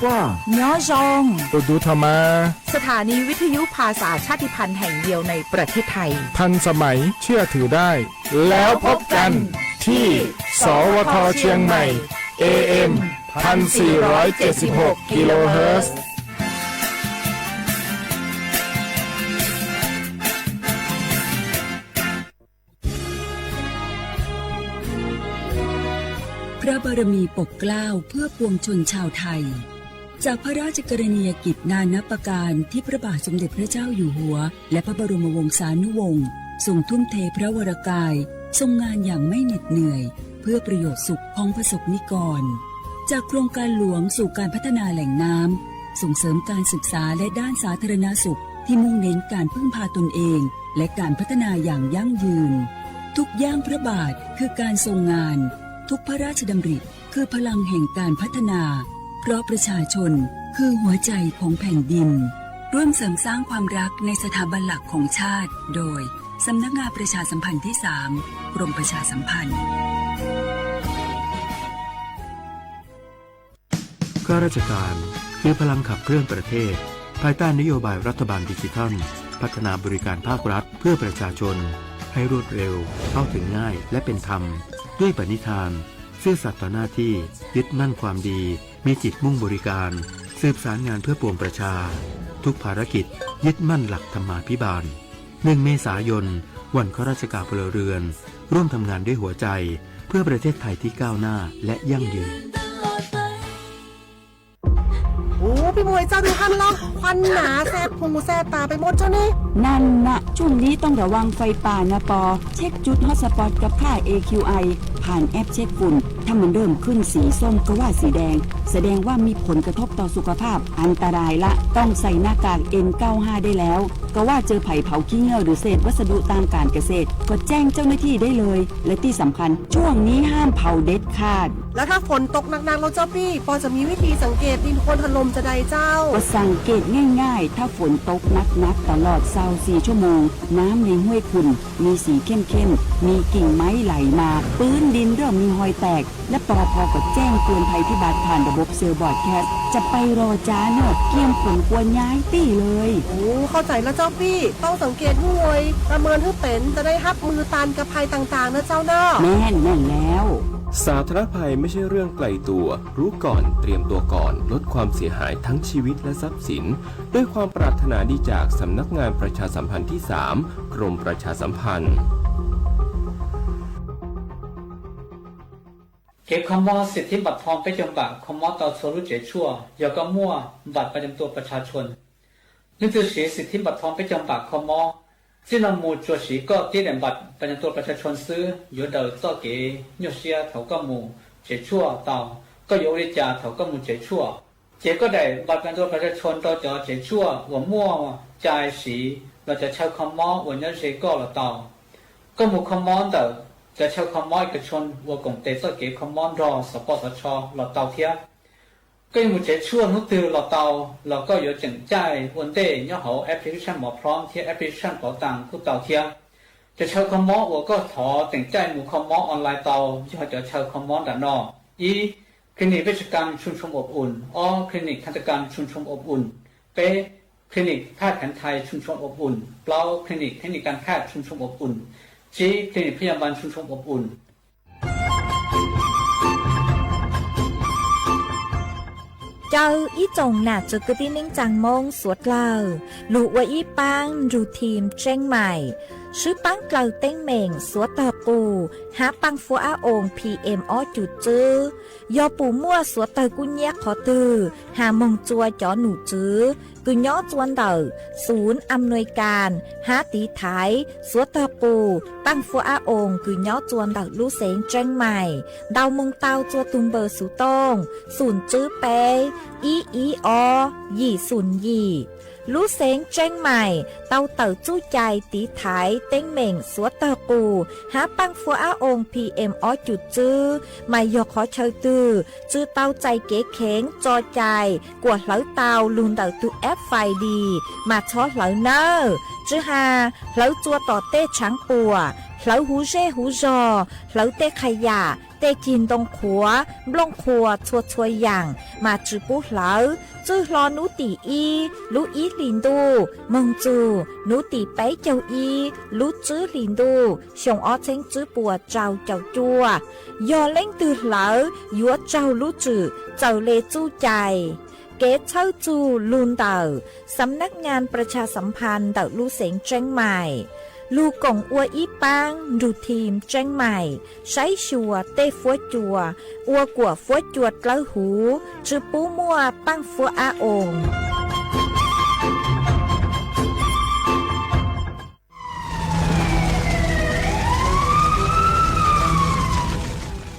ว่า Nyob zoo. สถานีวิทยุภาษาชาติพันธุ์แห่งเดียวในประเทศไทย ทันสมัย เชื่อถือได้ แล้วพบกันที่ สวท เชียงใหม่ เอ เอ็ม พันสี่ร้อยเจ็ดสิบหก กิโลเฮิรตซ์ พระบารมีปกเกล้าเพื่อปวงชนชาวไทย จากพระราชกรณียกิจนานับประการที่พระบาทสมเด็จพระเจ้าอยู่หัว และพระบรมวงศานุวงศ์ทรงทุ่มเทพระวรกาย ทรงงานอย่างไม่เหน็ดเหนื่อย เพื่อประโยชน์สุขของประสบนิกร จากโครงการหลวงสู่การพัฒนาแหล่งน้ำ ส่งเสริมการศึกษาและด้านสาธารณสุขที่มุ่งเน้นการพึ่งพาตนเอง และการพัฒนาอย่างยั่งยืน ทุกย่างพระบาทคือการทรงงาน ทุกพระราชดำริคือพลังแห่งการพัฒนา เพราะประชาชนคือหัวใจของแผ่นดิน ร่วมเสริมสร้างความรักในสถาบันหลักของชาติ โดย สำนักงานประชาสัมพันธ์ที่สาม กรมประชาสัมพันธ์ ข้าราชการคือพลังขับเคลื่อนประเทศ ภายใต้นโยบายรัฐบาลดิจิทัล พัฒนาบริการภาครัฐเพื่อประชาชน ให้รวดเร็ว เข้าถึงง่าย และเป็นธรรม ด้วยปณิธาน ซื่อสัตย์ต่อหน้าที่ ยึดมั่นความดี มีจิตมุ่งบริการ สืบสารงานเพื่อปวงประชา ทุกภารกิจยึดมั่นหลักธรรมาภิบาล หนึ่ง เมษายน วันข้าราชการพลเรือน ร่วมทำงานด้วยหัวใจ เพื่อประเทศไทยที่ก้าวหน้าและยั่งยืน โอ้ พี่มวยเจ้า ดูข้างนอก ควันหนาแสบหูแสบตาไปหมดเจ้านี่ นั่นนะ ช่วงนี้ต้องระวังไฟป่านะปอ เช็คจุดฮอตสปอตกับค่า เอ คิว ไอ ผ่านแอปเช็คฝุ่น ถ้ามันเริ่มขึ้นสีส้มก็ว่าสีแดง แสดงว่ามีผลกระทบต่อสุขภาพ อันตรายละ ต้องใส่หน้ากาก เอ็น เก้าห้า ได้แล้ว ก็ว่าเจอไผ่เผาขี้เง่าหรือเศษวัสดุตามการเกษตร ก็แจ้งเจ้าหน้าที่ได้เลย และที่สำคัญ ช่วงนี้ห้ามเผาเด็ดขาด แล้วถ้าฝนตกหนักๆ แล้วเจ้าปี้ ปอจะมีวิธีสังเกตดินโคลนถล่มจะใดเจ้า ก็สังเกตง่ายๆ ถ้าฝนตกหนักๆ ตลอดซาวสี่ชั่วโมง น้ำในห้วยขุ่น มีสีเข้มๆ มีกิ่งไม้ไหลมา พื้นดินเริ่มมีฮอยแตก และปอพก็แจ้งเตือนภัยพิบัติผ่านระบบเซลล์บรอดแคสต์ จะไปรอจ้าเนอะ เกียมขนครัวย้ายตี้เลย โอ้ เข้าใจแล้วเจ้าปี้ ต้องสังเกตห้วย ประเมินให้เป็น จะได้ฮับมือต้านกับภัยต่างๆ นะเจ้าเนอะ แม่นแม่นแล้ว สาธารณภัยไม่ใช่เรื่องไกลตัว รู้ก่อน เตรียมตัวก่อน ลดความเสียหายทั้งชีวิตและทรัพย์สิน ด้วยความปรารถนาดีจากสำนักงานประชาสัมพันธ์ที่สาม กรมประชาสัมพันธ์ Kev kho mob สิทธิบัตรทอง peb caug npam kho mob tau txhua lub tsev tshuaj yog koj muaj บัตรประจำตัวประชาชน. Leej twg siv สิทธิบัตรทอง peb caug npam kho mob, txij no mus tsuas siv koj tib daim บัตรประจำตัวประชาชน xwb yuav daws txoj kev nyuaj siab thaum koj mus tsev tshuaj tau. Koj yuav ua li cas thaum koj mus tsev tshuaj? Cev koj daim บัตรประจำตัวประชาชน rau cov tsev tshuaj uas muaj cai siv los cov chaw kho mob uas nyob ze koj los tau. Koj mus kho mob ntawm cov chaw kho mob เอกชน uas koom tes txoj kev kho mob nrog xov poj xov tsho los tau thiab. Koj yuav mus tsev tshuaj hnub twg los tau, los koj yuav tseem caij ua ntej nyob hauv application หมอพร้อม thiab application เป๋าตัง kuj tau thiab. Cov chaw kho mob uas koj thov tseem caij mus kho mob online tau yog cov chaw kho mob nram no: ib, Clinic เวชกรรมชุมชนอบอุ่น, ob, Clinic ทันตกรรมชุมชนอบอุ่น, peb, Clinic แพทย์แผนไทยชุมชนอบอุ่น, plaub, Clinic เทคนิคการแพทย์ชุมชนอบอุ่น, tsib, Clinic พยาบาลชุมชนอบอุ่น. Caw ib tsoom nam txiv kwv tij neej tsaa Moob suav dlawg lug ua ib paab nrug team Tseeb Maim, swb paab dlawg teeb meem suav tawg qus hab paaj fuab ab oo P M ob cum txwb. Yog pum muaj suav tawg kub nyiab qhov twg has moog tsua cov num tswv kws nyob tsua ntawm ศูนย์อำนวยการ hab tiv thaiv suav tawg qus paaj fuab ab oo kws nyob tsua ntawm lub xeev Tseeb Maim ntau moog tau tsua tug npawb xuv tooj xoom tswb peb ib ib ob yim xoom yim. Lub xeev Tseeb Maim tau tawm txuj cai tiv thaiv teeb meem suav tawg qus hab paaj fuab ab oo P M ob cum txwb, mas yog qhov chaw twg tsi tau txais kev kheev tso cai kuas hlawv tau lug ntawm tug app Find My mas txhob hlawv nawb. Tsi has hlawv tsua tom tej tshaav puam, hlawv huv zej huv zog, hlawv tej qha yam Tej cig ntoo qhuav, nplooj qhuav txhua txhua yaam mas tsi pub hlawv. Txwj hlo nub tim ib lub ib hlis ntuj moog txug nub tim peb caug ib lub tsib hlis ntuj xyoo ob txheeb tsib puas rau caum cuaj. Yog leej twg hlawv yuav raug lub tswm txawm le txuj cai. Kev txhawb txug lug ntawm Xam nab nyaas pras tshas xam phas ntawm lub xeev Tseeb Mais. Lug koom ua ib paab nrug thim Tseeb Mais saib xyuas tej fuab cua, ua kuam fuab cua dlawb huv, tsi pub muaj paaj fuab ab oos.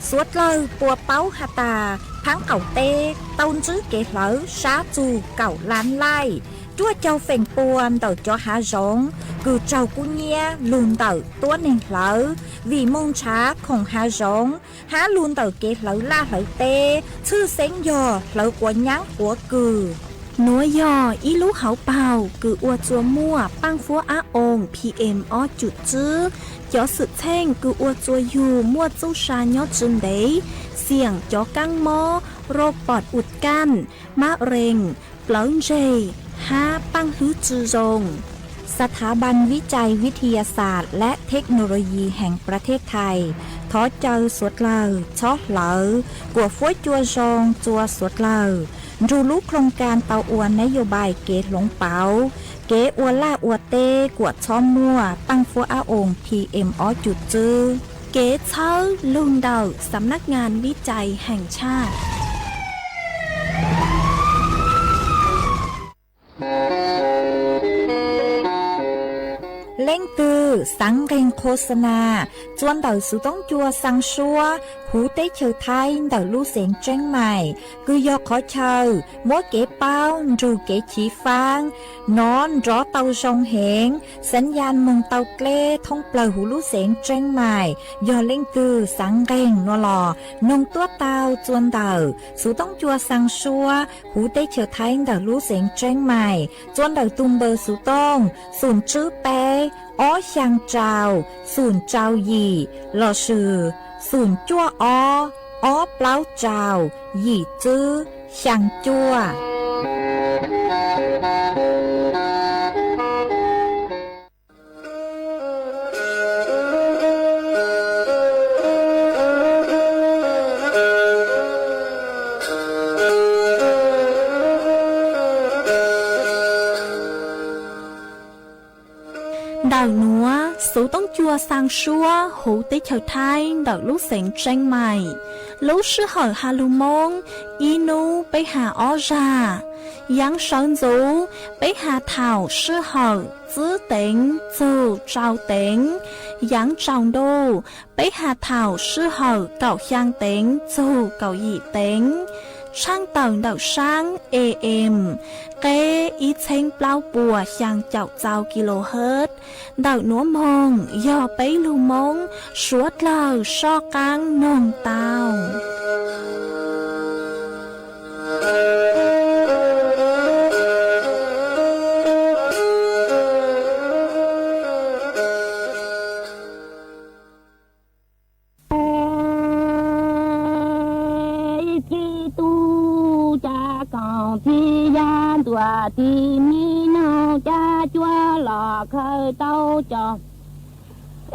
Suav dlawg puas paub has tas, phaab qaum teb tau ntsib kev hlawv sab txug kaum lab laij, cuaj caug feem pua ntawm cov hav zoov kws raug kub nyiab lug ntawm tuab neeg hlawv, vim moog nrhav khoom hav zoov hab lug ntawm kev hlawv laj hlawv teb, tshwj xeeb yog hlawv quav nyaab quav kws. Nuav yog ib lub hauv paug kws ua txua muaj paaj fuab ab oos P M ob cum tswb, cov xwm txheej kws ua txua yug muaj txuj sa nyob tsi ntev, xiam cov kaab mob, rau pom ua kaj, mab rees, plawv ntseg, hab paaj hwb tsi zoo. ສະຖາບັນວິໄຈວິທະຍາສາດ ແລະ ເທັກໂນໂລຢີ ແຫ່ງປະເທດໄທ thov caw suav dlawg txhob hlawv, kuam fuab cua zoo txua suav dlawg, nrug lub ໂຄງການ tau ua ນະໂຍບາຍ kev hloov pauv kev ua laj ua teb kuam txhob muaj paaj fuab ab oos P M ob cum tswb. Kev txhawb lug ntawm Xam nab nyaas vib cai heem tshaj. Leej twg xaav nqeeg ໂຄສະນາ txua ntawm xuv toob cua xaa suab huv teb chaws Thaib ntawm lub xeev Tseeb Mais, kws yog qhov chaw muab kev paub nrug kev chiv faab nov nrov tau zoo heev, xaav ya moog tau dleb thoob plawg huv lub xeev Tseeb Mais. Yog leej twg xaav nqeeg nua los noog tuab tau txua ntawm xuv toob cua xaa suab huv teb chaws Thaib ntawm lub xeev Tseeb Mais, txua ntawm tug npawb xuv tooj xum tswb peb ob xyaa rau xum rau yim lossis xum cuaj ob ob plaub rau yim tswb xyaa cuaj. Ntawm nuav xuv toob cua xaa suab huv teb chaws Thaib ntawm lub xeev Tseeb Mais. Lub sij hawm has lug Moob, ib nub peb has ob zag. Yaav sawv ntxuv peb has thaum sij hawm tsib teev txug rau teev. Yaav tsaus ntuj peb has thaum sij hawm kaum xyaa teev txug kaum yim teev. Tshaaj tawm ntawm saab A M, qeb ib txheeb plaub puas xyaa caum txau kilohertz. Ntawm nuav moog yog peb lug Moob, suav dlawg soj qaab noog tau. Txij tub cav koom txij yav ntuj tim mi noog cav cuab los khaws tau cov.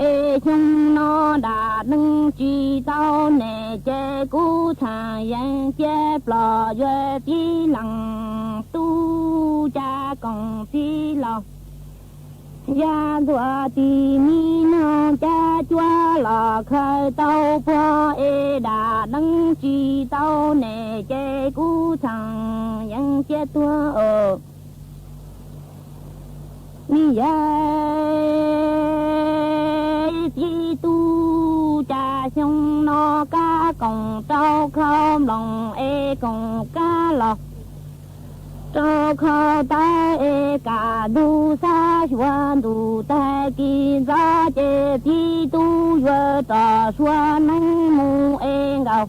Es xyoo no dam neeg tsis tau nem ces kuv txhaam yees cia plos yuav tib leeg tub cav koom txij los. Yav ntuj tim mi noog cav cuab los khaws tau puag es dam neeg tsis tau nem ces kuv txhaam yees cia tuag. Yog txij tub cav xyoo no kab koom rau khau mloog es koom kab los rau khau tawb es kam ntug xab xyuas ntuj tag kis ntxov ces txij tub yuav rov suav neeg mus es nkaus.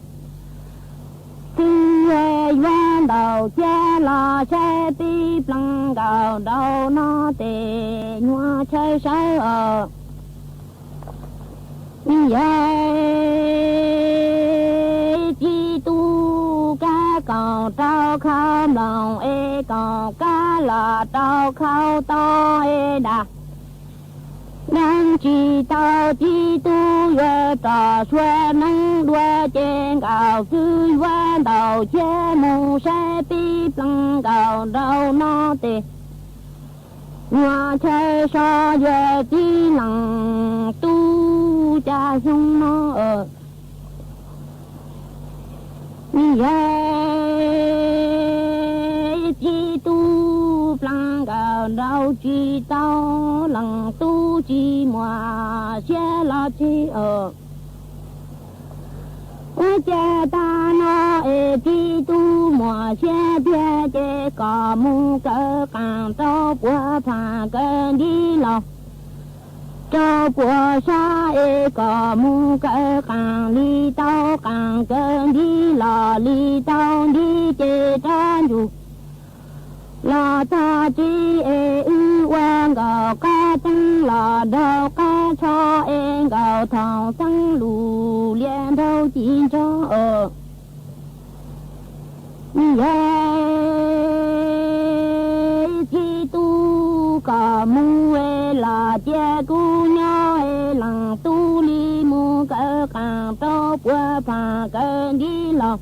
Txij yuav ntaus ciaj los saib peb pleev nkaus nraum no tes nyuaj tshawb sawb os. Yog kaum rau khau mloog es kaum kab los rau khau toj es nram. Neeg tsis tau txiv tub yuav rov sua neeb dua ces nkaus xwb yuav ntaus ciab mus saib pib plees nkaus rau no tes. Nyuam chaw so yuav txiv leej tub cas xyoo no. Nws yog txiv tub plees nkaus nraug tsis tau leej tub tsis muaj siab los tsis os. Ua cas tag no es txiv tub muaj siab tiag ces kom mus kaw qees rau puas pham kaw nti los rau puas sab es kom mus kaw qees li tau qees kaw nti los li tau nti ces rov ntsug los txog tsev es wb ua nkaus qab tseeb los nraug qab tsho es nkaus thaum xeeb lus lias nraug ci ntso os. Nws yog txiv tub kom mus es los cia kuv nyob es leej tub li mus kaw qees rau puas pham kaw nti los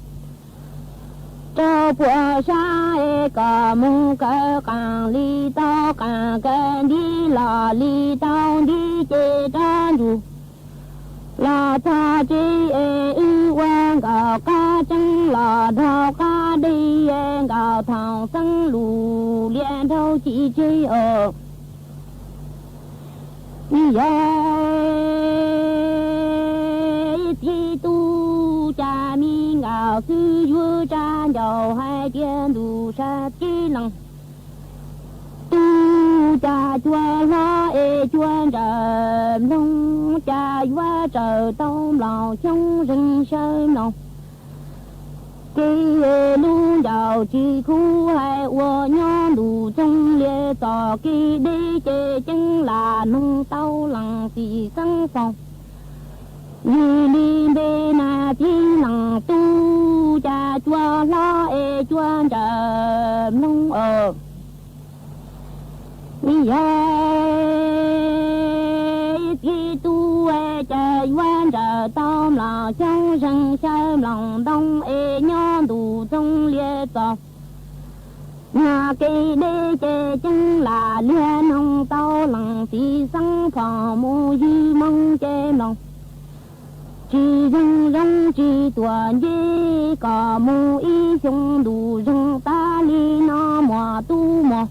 rau puas sab es kom mus kaw qees li tau qees kaw nti los li tau nti ces rov ntsug los txog tsev es wb ua nkaus qab tseeb los nraug qab dej es nkaus thaum xeeb lus lias nraug ci tseg os. Nws yog txiv tub cas me nkaus xwb yuav tsa ncaus hais tias ntuj sab tib leej tub cas cua hlob es cua ntsawm mloog cas yuav tsaws tau mloog xyoob zeeg xyaw mloog. Kev lub ncaus tsis khuv hais ua nyob ntuj txoog lias txom kev deb ces ceeb lam mloog tau leej txiv xeeb foom. Yog li npe mas txiv leej tub cas cua hlob es cua ntsawm mloog os. Yog txiv tub cas yuav ntsawm tau mloog xyoob zeeg xyaw mloog ntoo es nyob ntuj txoog lias txom nyuag kev deb ces ceeb lam liag mloog tau leej txiv xeeb foom mus ywg moo ces mloog tsis zeeg zoo tsis tuam nce kom mus ib xyoo ntuj zeeg tas li no muaj tub muaj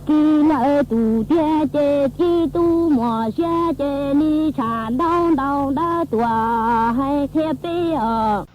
ki lawm tus tiag ces txiv tub muaj siab ces li tsham ntaub ntau dawb tuam hais qhia peb os.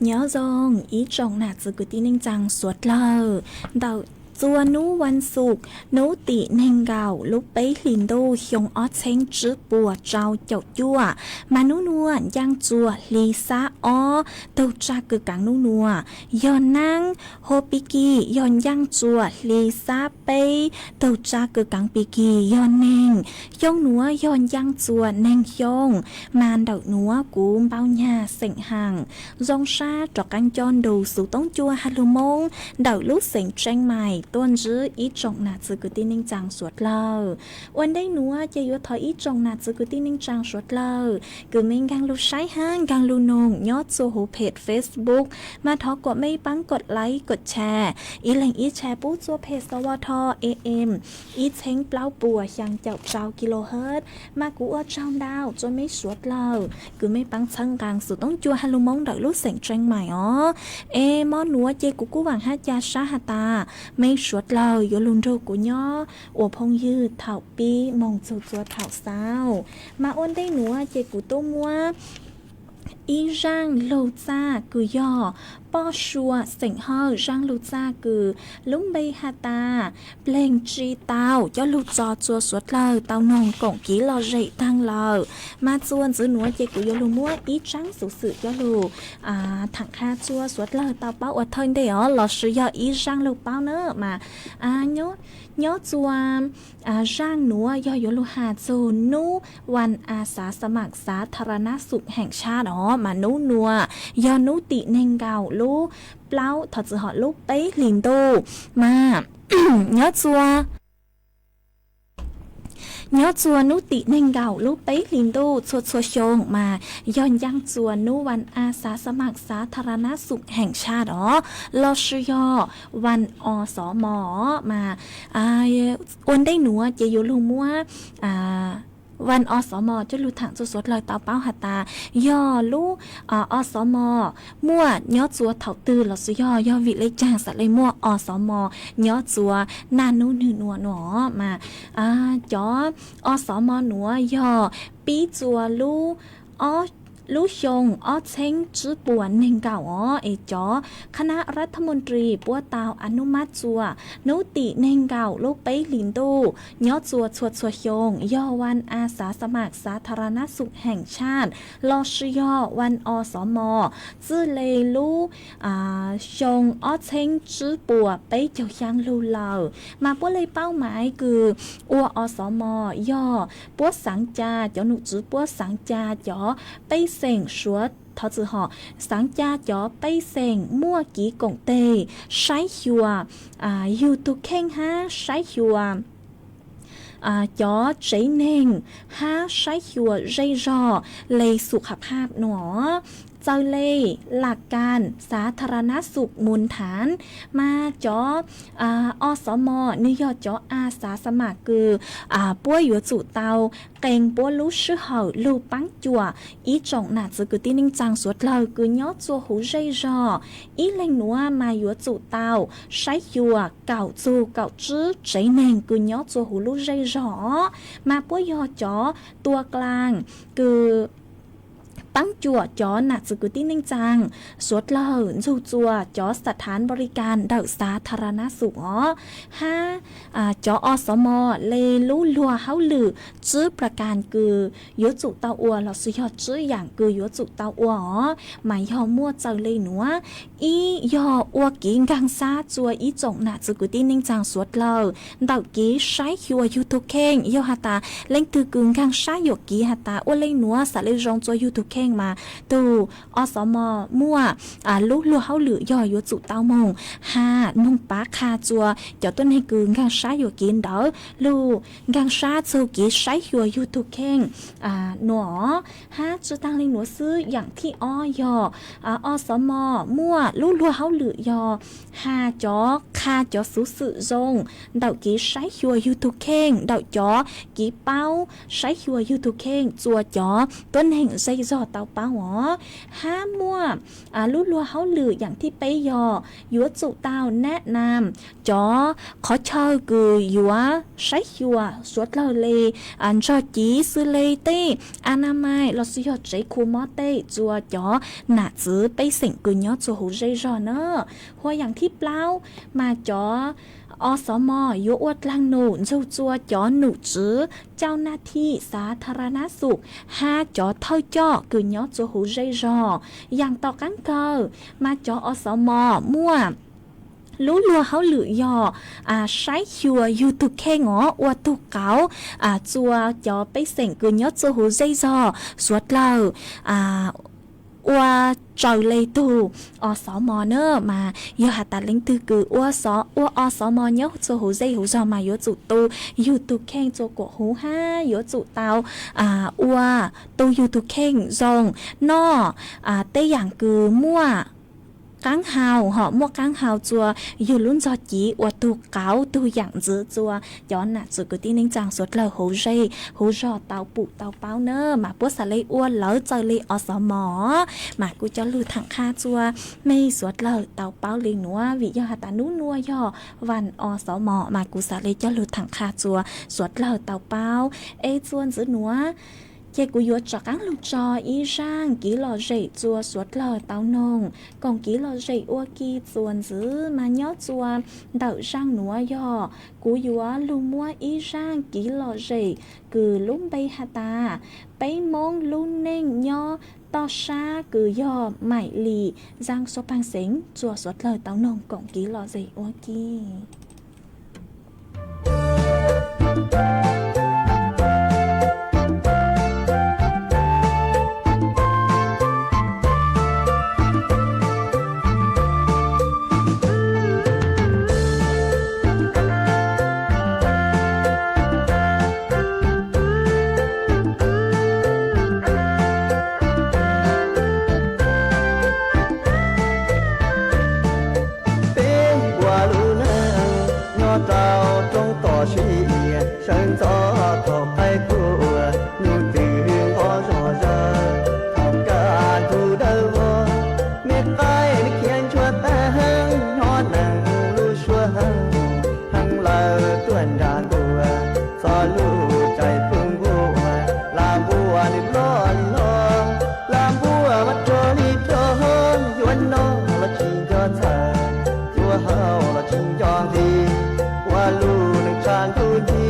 Nyob zoo ib tsoom nam txiv kwv tij neej tsaa suav dlawg, ntawm txua nub vas xuv, nub tim neeg nkaum lub peb hlis ntuj xyoo ob txheeb tsib puas rau caum cuaj, mas nub nua ncaaj txuas hli xab ob, tug tsa kws kaav nub nua yog naab, hua pig kig yog ncaaj txuas hli xab peb, tug tsa kws kaav pig kig yog neeg, xyoo nuav yog ncaaj txuas neeg xyoo, mas ntawm nuav kuv Npauj Nyag xeem Haam zoo sab rov qaab coj nrug xuv toob cua has lug Moob ntawm lub xeem Tseeb Mais tuaj ntsib ib tsoom nam txiv kwv tij neej tsaa suav dlawg. Ua ntej nuav ces yuav thov ib tsoom nam txiv kwv tij neej tsaa suav dlawg kws mej nkaag lug saib hab nkaag lug noog nyob txua huv phem Facebook, mas thov kuas mej paab kov like kov share, ib leeg ib share pub txua phem sawv tho AM ib txheeb plaub puas xyaa caum rau kilohertz, mas kuv ua tsaug ntau txua mej suav dlawg kws mej paab txhawb nqaa xuv toob cua has lug Moob ntawm lub xeem Tseeb Mais os. Es mo nuav ces kuv kuj vaam hab ca sab has tas mej suav dlawg yuav lug nrug kuv nyob ua phooj ywg thaum pib moog txug txua thaum xaus. Mas ua ntej nuav ces kuv tub muab Ib zaaj lug txaj kws yog Poj Sua xeem Hawj. Zaaj lug txaj kws lub npe has tas Pleeg Tsi Tau, coj lug tso tsua suav dlawg tau noog koom kiv lom zem taag lawm. Mas txuas ntxiv nuav ces kuv yuav lug muab ib tsaab xuv xwm coj lug thaam qha tsua suav dlawg tau paub ua thawj ntej os, lossis yog ib zaaj lug paub na. Mas nyob tsua zaaj nuav yog yuav lug has txug nub วันอาสาสมัครสาธารณสุขแห่งชาติ os, mas nub nuav yog nub tim neeg nkaum lub plaub, thov txim, hom lub peb hlis ntuj. Mas nyob tsua nyob tsua nub tim neeg nkaum lub peb hlis ntuj txhua txhua xyoo mas yog ncaaj tsua nub วันอาสาสมัครสาธารณสุขแห่งชาติ os, lossis yog วัน อ ส ม os. Mas ua ntej nuav ces yuav lug muab วัน อ ส ม coj lug thaam tsua suav dlawg tau paub has tas yog lub อ ส ม muaj nyob tsua thaum twg lossis yog, yog vim le caag xam le muaj อ ส ม nyob tsua naj nub nwg nuav nuav. Mas cov อ ส ม nuav yog pib tsua lub, lub xyoo ob txheeb tsib puas neeg nkaum os, es cov คณะรัฐมนตรี puab tau อนุมัติ tsua nub tim neeg nkaum lub peb hlis ntuj nyob tsua txhua txhua xyoo yog วันอาสาสมัครสาธารณสุขแห่งชาติ lossis yog วัน อ ส ม txwj le lub xyoo ob txheeb tsib puas peb caug xyaa lug lawm. Mas puab le paub maiv kws ua อ ส ม yog puab xaav ca, cov nom tswv puab xaav ca cov pej xeem suav, thov txim, hom xaav ca cov pej xeem muaj kev koom teg saib xyuas yug tug kheej hab saib xyuas cov tsev neeg hab saib xyuas zej zog le สุขภาพ nuav, txawm le หลักการสาธารณสุขมูลฐาน. Mas cov อ ส ม nwg yog cov อาสาสมัคร kws puab yuav tsum tau qee puab lub sij hawm lug paab cuam ib tsoom nam txwv kwv tij neej tsaa suav dlawg kws nyob tsua huv zej zog. Ib leeg nuav mas yuav tsum tau saib xyuas kaum txug kaum tsib tsev neeg kws nyob tsua huv lub zej zog. Mas puab yog cov tua klaag kws paab cuam cov nam txwv kwv tij neej tsaa suav dlawg nrug tsua cov สถานบริการ ntawm สาธารณสุข os, hab cov อ ส ม le lub luag hauj lwm tsib ประการ kws yuav tsum tau ua lossis yog tsib yaam kws yuav tsum tau ua os. Mas yog muaj txawm le nuav, ib yog ua kev nkaag sab tsua ib tsoom nam txwv kwv tij neej tsaa suav dlawg ntawm kev saib xyuas yug tug kheej. Yog has tas leej twg kws nkaag sab yuam kev has tas ua le nuav xam le zoo tsua yug tug kheej mas tug อ ส ม muaj lub luag hauj lwm yog yuav tsum tau moog has, moog pav qha tsua cov tuab neeg kws nkaag sab yuam kev ntawd lug nkaag sab txug kev saib xyuas yug tug kheej nuav. Hab tsi taag le nuav xwb, yaam thib ob yog อ ส ม muaj lub luag hauj lwm yog has cov, qha cov xuv xwm zoo ntawm kev saib xyuas yug tug kheej, ntawm cov kev paub saib xyuas yug tug kheej tsua cov tuab neeg zej zog tau paub os. Hab muaj lub luag hauj lwm yaam thib peb yog yuav tsum tau แนะนำ cov qhov chaw kws yuav saib xyuas suav dlawg le nrog civ xws le tej อนามัย lossis yog tsev khu mob tej tsua cov nam txwv pej xeem kws nyob tsua huv zej zog na. Hua yaam thib plaub mas cov อ ส ม yuav ua dlaag num nrug tsua cov nom tswv เจ้าหน้าที่สาธารณสุข hab cov thawj coj kws nyob tsua huv zej zog. Yaam tom qaab kawg mas cov อ ส ม muaj lub luag hauj lwm yog saib xyuas yug tug kheej os, ua tug qauv tsua cov pej xeem kws nyob tsua huv zej zog suav dlawg ua raws le tug อ ส ม na. Mas yog has tas leej twg kws ua อ ส ม nyob tsua huv zej huv zog mas yuav tsum tu yug tug kheej tsua kuam huv hab yuav tsum tau ua, tu yug tug kheej zoo, noj tej yaam kws muaj qaab hau, hom muaj qaab hau tsua yug lub ntsog civ ua tug qauv tug yaam ntxiv tsua cov nam txwv kwv tij neej tsaa suav dlawg huv zej huv zog tau pum tau paub na. Mas puab xam le ua lawv txawm le อ ส ม mas kuv coj lug thaam qha tsua mej suav dlawg tau paub le nuav vim yog has tas nub nuav yog วัน อ ส ม mas kuv xam le coj lug thaam qha tsua suav dlawg tau paub. Es txuas ntxiv nuav Ces kuv yuav rov qaab lug tso ib zaaj Kiv Lom Zem txua suav dlawg tau noog koom Kiv Lom Zem ua ke txuas ntxiv mas nyob txua ntawm zaaj nuav yog kuv yuav lug muab ib zaaj Kiv Lom Zem kws lub npe has tas Peb Moob lub neej nyob toj sab kws yog Maim Lis zaaj suav paag xeev txua suav dlawg tau noog koom Kiv Lom Zem ua ke. Peb npuab lub neej nyob rau roob toj siab, sawv ntxov thaum qaib tuaj, nyuj twm nqov zog zawg, thaum kaj ntug dawb vog, me qaib nws khiav ntsuag tag, hnov neeg lub suab heev, heev lawm tuaj nrag ntua, txog lub caij pub npua, lam npua nws loj li loj, lam npua mas rog li rog, yuav noj los tsis nco txhawj, yuav haus los tsis nco nqhis, ua lub neej tshav ntuj nti,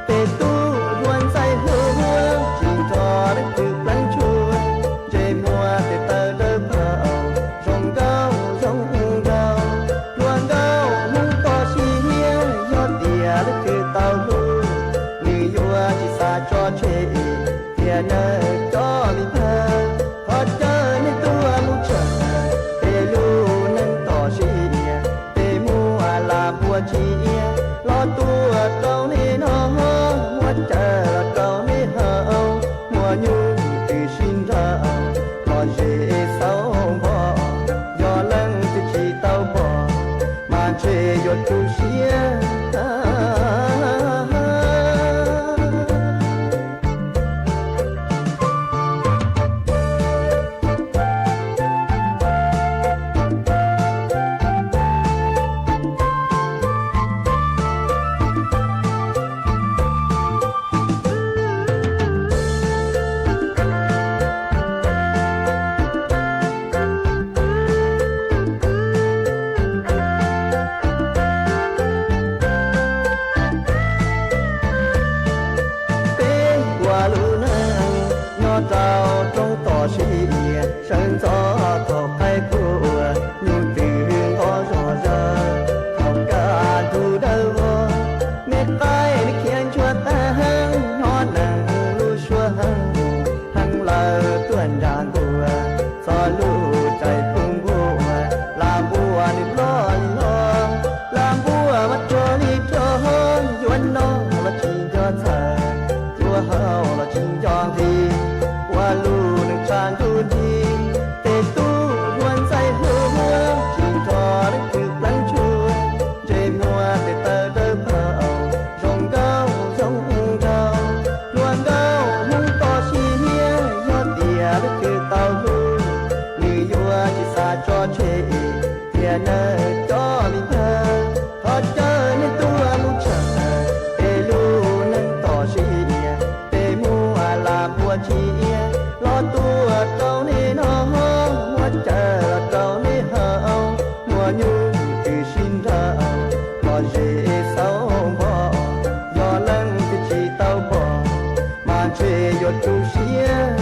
tes tub hluas ntxhais hluas, tsis nrog leej twg pleev tshuaj, ntsej muag tes taw dawb paug, zoo nkauj zoo nraug, hluas nkauj Hmoob toj siab, yog tias leej twg tau hlub, nws yuav tsis xav tso tseg, thiab nawb cov me npawg, thov caw nej tuaj mus tshawb peb lub neej toj siab, peb muaj lam npua tsiab los tuaj rau nej noj, muab cawm los rau nej haus, muaj nyuj twm sib nraus, lom zem xauv npo, yog leej twg tsis tau pom, mas ntshe yuav tu siab. Peb npuab lub neej nyob rau roob toj siab, sawv ntxov thaum qaib tuaj, nyuj twm nqov zog zawg, thaum kaj ntug dawb vog, me qaib nws khiav ntsuag tag, hnov neeg lub suab heev, heev lawm tuaj nrag ntua, txog lub caij pub npua, lam npua nws loj li loj, lam npua mas rog li rog, yuav noj los tsis nco txhawj, yuav haus los tsis nco nqhis, ua lub neej tshav ntuj nti, tes tub hluas ntxhais hluas, tsis nrog leej twg pleev tshuaj, ntsej muag tes taw dawb paug, zoo nkauj zoo nraug, hluas nkauj Hmoob toj siab, yog tias leej twg tau hlub, nws yuav tsis xav tso tseg, thiab nawb cov me npawg, thov caw nej tuaj mus tshawb peb lub neej toj siab, peb muaj lam npua tsiab los tuaj rau nej noj, muab cawm los rau nej haus, muaj nyuj twm sib nraus, lom zem xauv npo, yog leej twg tsis tau pom, mas ntshe yuav tu siab.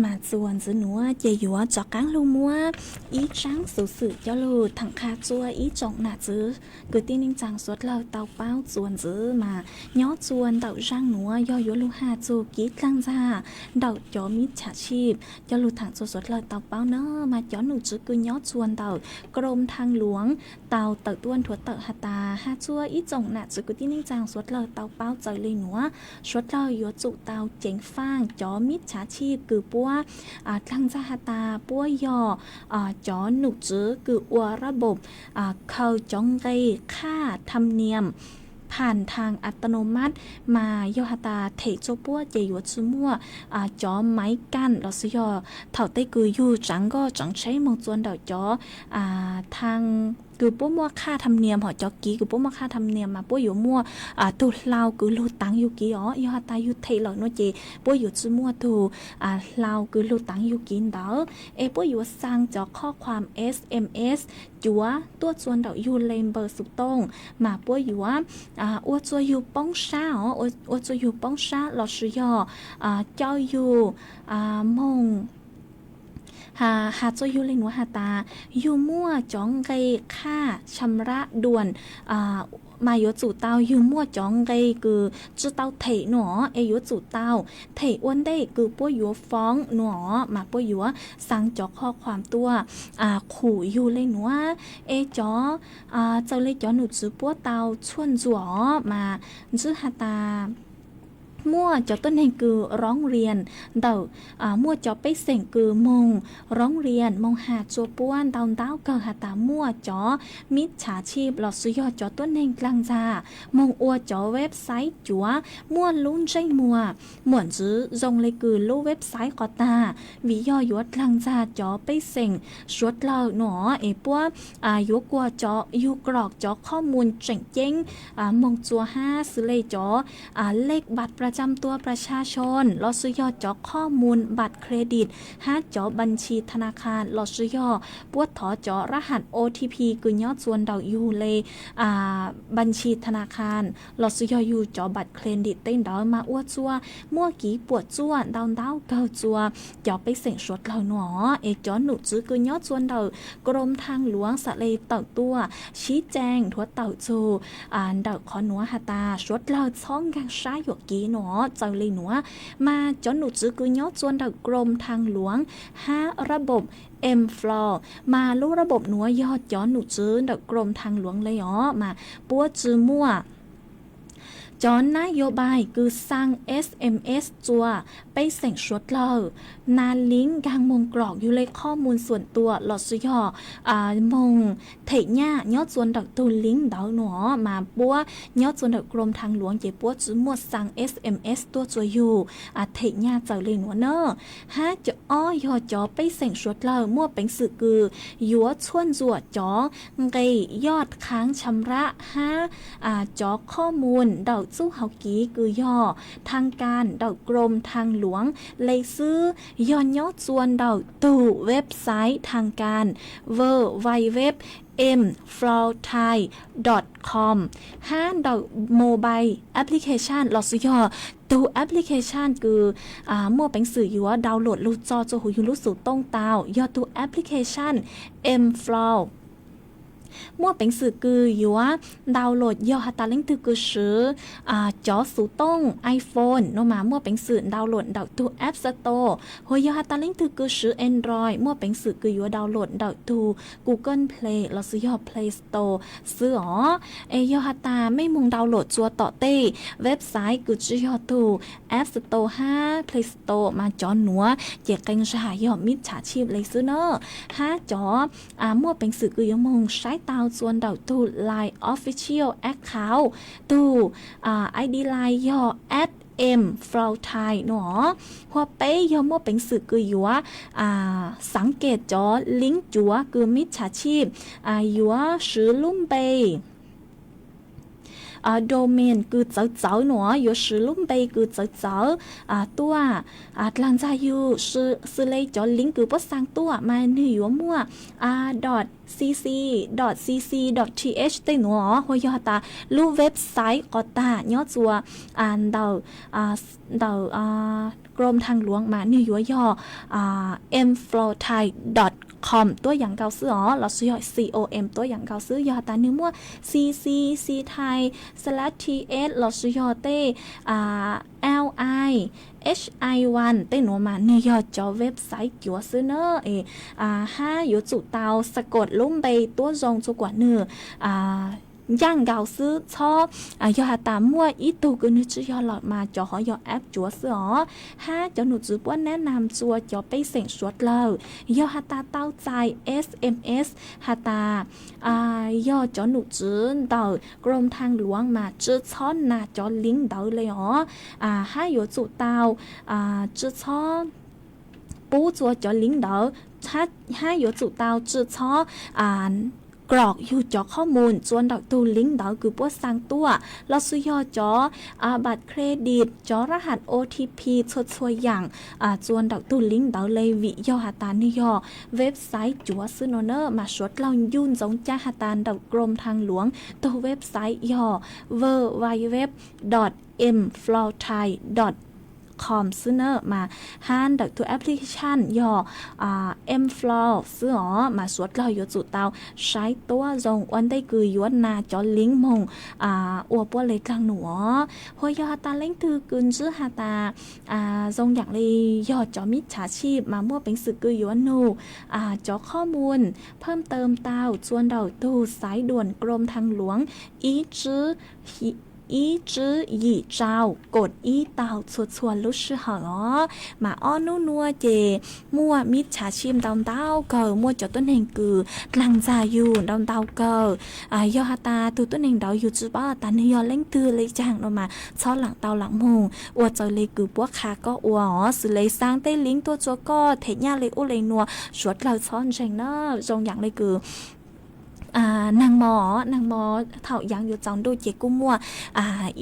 Mas txuas ntxiv nuav ces yuav rov qaab lug muab ib tsaab xuv xwm coj lug thaam qha rua ib tsoom nam txwv kwv tij neej tsaa suav dlawg tau paub. Txuas ntxiv mas nyob rua ntawm zaaj nuav yog yuav lug has txug kev dlaag ntxag ntawm cov mib txhav tshib coj lug thaam rua suav dlawg tau paub na. Mas cov num tswv kws nyob rua ntawm Krom Thaj Luam tau tawm tuaj nthuav tawm has tas, has rua ib tsoom nam txwv kwv tij neej tsaa suav dlawg tau paub txawm le nuav, suav dlawg yuav tsum tau ceev faaj cov mib txhav tshib kws puab dlaag ntxag has tas puab yog cov num tswv kws ua rab npoom khaws cov nqe qhaj tham niam pham thaag a ta no mab, mas yog has tas them rua puab ces yuav tsi muaj cov maiv kaj lossis yog thaum tej kws yug tsaav nkoj tsaav tsheb moog rua ntawm cov thaag kws puab muaj qhaj tham niam hom cov kiv kws puab muaj qhaj tham niam mas puab yuav muaj tug hlau kws lug taav yug kiv os. Yog has tas yug them lawm no ces puab yuav tsi muaj tug hlau kws lug taav yug kiv ntawd, es puab yuav xaa cov qhov khuam S M S cuav tuaj rua ntawm yug le npawb xuv tooj, mas puab yuav ua rua yug poob sab os, ua rua yug poob sab lossis yog coj yug moog has rua yug le nuav has tas yug muaj cov nqe qhaj cham rab duam mas yuav tsum tau yug muaj cov nqe kws tsi tau them no es yuav tsum tau them ua ntej kws puab yuav foob no mas puab yuav xaa cov qhov khuam tuaj qhum yug le nuav. Es cov txawm le cov num tswv puab tau tshuaj ntsuam os mas ntsib has tas muaj cov tuab neeg kws roob riam ntawm muaj cov pej xeem kws moog roob riam moog has rua puab ntau ntau kawg has tas muaj cov mib txhav tshib lossis yog cov tuab neeg dlaag ntxag moog ua cov website cuav muaj lub ntsej muag muam ntxwv zoo le kws lub website qhov tag, vim yog yuav dlaag ntxag cov pej xeem suav dlawg no es puab yuav kuas cov yug krov cov qhov muag tseem ceeb moog rua hab xws le cov lej npam pras cam tua pras tsa tshoo lossis yog cov qhov muag npam credit hab cov npam tshis tha na kha lossis yog puab thov cov rab ham O T P kws nyob rua ntawm yug le npam tshis tha na kha lossis yog yug cov npam credit tej ntawd mas ua rua muaj kev puam tsuaj ntau ntau kawg rua cov pej xeem suav dlawg no. Es cov num tswv kws nyob rua ntawm Krom Thaj Luam xaav le tawm tuaj sib cee nthuav tawm txug ntawm qhov nuav has tas suav dlawg txhob nkaag sab yuam kev no. Txawm le nuav mas cov num tswv kws nyob rua ntawm Krom Thaj Luam hab rab npoom M Flow mas lub rab npoom nuav yog cov num tswv ntawm Krom Thaj Luam le os mas puab tsi muaj cov nab yo npais kws xaa S M S rua pej xeem suav dlawg na, link nkaag moog krov yug le qhov muag xuam tua lossis yog moog them nyaj nyob rua ntawm tug link ntawd no mas puab nyob rua ntawm Krom Thaj Luam ces puab tsi muaj xaa S M S tuaj rua yug them nyaj txawm le nuav na. Hab cov ob yog cov pej xeem suav dlawg muaj peev xwm kws yuav tshuaj ntsuam cov nqe yoj khaav cham rab hab cov qhov muag ntawm txuj hauv kev kws yog thaag kas ntawm Krom Thaj Luam le xwb, yog nyob rua ntawm tug website thaag kas W W W M Flow Thai dot com hab ntawm mobile application lossis yog tug application kws muaj peev xwm yuav download lug tso rua huv yug lub xuv tooj tau yog tug application M Flow. Muaj peev xwm kws yuav download yog has tas leej twg kws swv cov xuv tooj iPhone no mas muaj peev xwm download ntawm tug App Store, hos yog has tas leej twg kws swv Android muaj peev xwm kws yuav download ntawm tug Google Play lossis yog Play Store xwb os. Es yog has tas mej moog download rua tom tej website kws tsi yog tug App Store hab Play Store mas cov nuav ces qee zag yog mib txhav tshib le xwb na. Hab cov muaj peev xwm kws yuav moog saib tau rua ntawm tug Line Official Account, tug I D Line yog at M Flow Thai no. Hos peb yog muaj peev xwm kws yuav xaav kem cov link cuav kws mib txhav tshib yuav swv lub npe domain kws txawv txawv no, yuav swv lub npe kws txawv txawv tuaj dlaag ntxag yug, xws le cov link kws puab xaa tuaj mas nwg yuav muaj dot C C dot C C dot T H tej nuav, hos yog has tas lub website qhov tag nyob rua ntawm ntawm กรมทางหลวง mas nws yuav yog mflothai dot com tuab yam nkaus xwb os, lossis yog com tuab yam nkaus xwb. Yog has tas nws muaj C C C Thai slash T S lossis yog tej L I H I one tej nuav mas nws yog cov website cuav xwb na. Es hab yuav tsum tau sa kom lub npe tuab zoo txhua kuam nws ncaaj nkaus xwb, txhob yog has tas muaj ib tug kws nws tsi yog lawm mas cov hov yog app cuav xwb os. Hab cov num tswv puab nab nam txua cov pej xeem suav dlawg, yog has tas tau txais S M S has tas yog cov num tswv ntawm กรมทางหลวง mas tsi txhob nas cov link ntawd le os. Hab yuav tsum tau tsi txhob pub txua cov link ntawd, hab yuav tsum tau tsi txhob krov yug cov qhob mus txua ntawm tug link ntawd kws puab xaa tuaj, lossis yog cov bat credit, cov rab has O T P txhua txhua yaam txua ntawm tug link ntawd le, vim yog has tas nwg yog website cuav xwb no na. Mas suav dlawg ncu ntsoov ca has tas ntawm กรมทางหลวง tug website yog www dot mflothai dot com xwb na. Mas hab ntawm tug application yog mflo xwb os, mas suav dlawg yuav tsum tau saib tuab zoo ua ntej kws yuav nas cov link moog ua puab le dlaag num os. Hos yog has tas leej twg kws ntsib has tas zoo yaam le yog cov mib txhav tshij mas muaj peev xwm kws yuav nug cov qhob mus phaj taw tau txua ntawm tug xaiv duam กรมทางหลวง ib tsib ib tsib yim rau kom ib tau txhua txhua lub sij hawm os. Mas ob nub nuav ces muaj mib txhav tshij ntau ntau kawg, muaj cov tuab neeg kws dlaag ntxag yug ntau ntau kawg. Yog has tas tug tuab neeg ntawd yug tsi paub has tas nwg yog leej twg le caag no mas txhob laam tau laam moog ua txawm le kws puab qha koj ua os, xws le xaa tej link tuaj txua koj them nyaj le ub le nua, suav dlawg txhob ntseeg na. Zoo yaam le kws naag mo, naag mo thaum yaav yuav txaus ntuj ces kuj muaj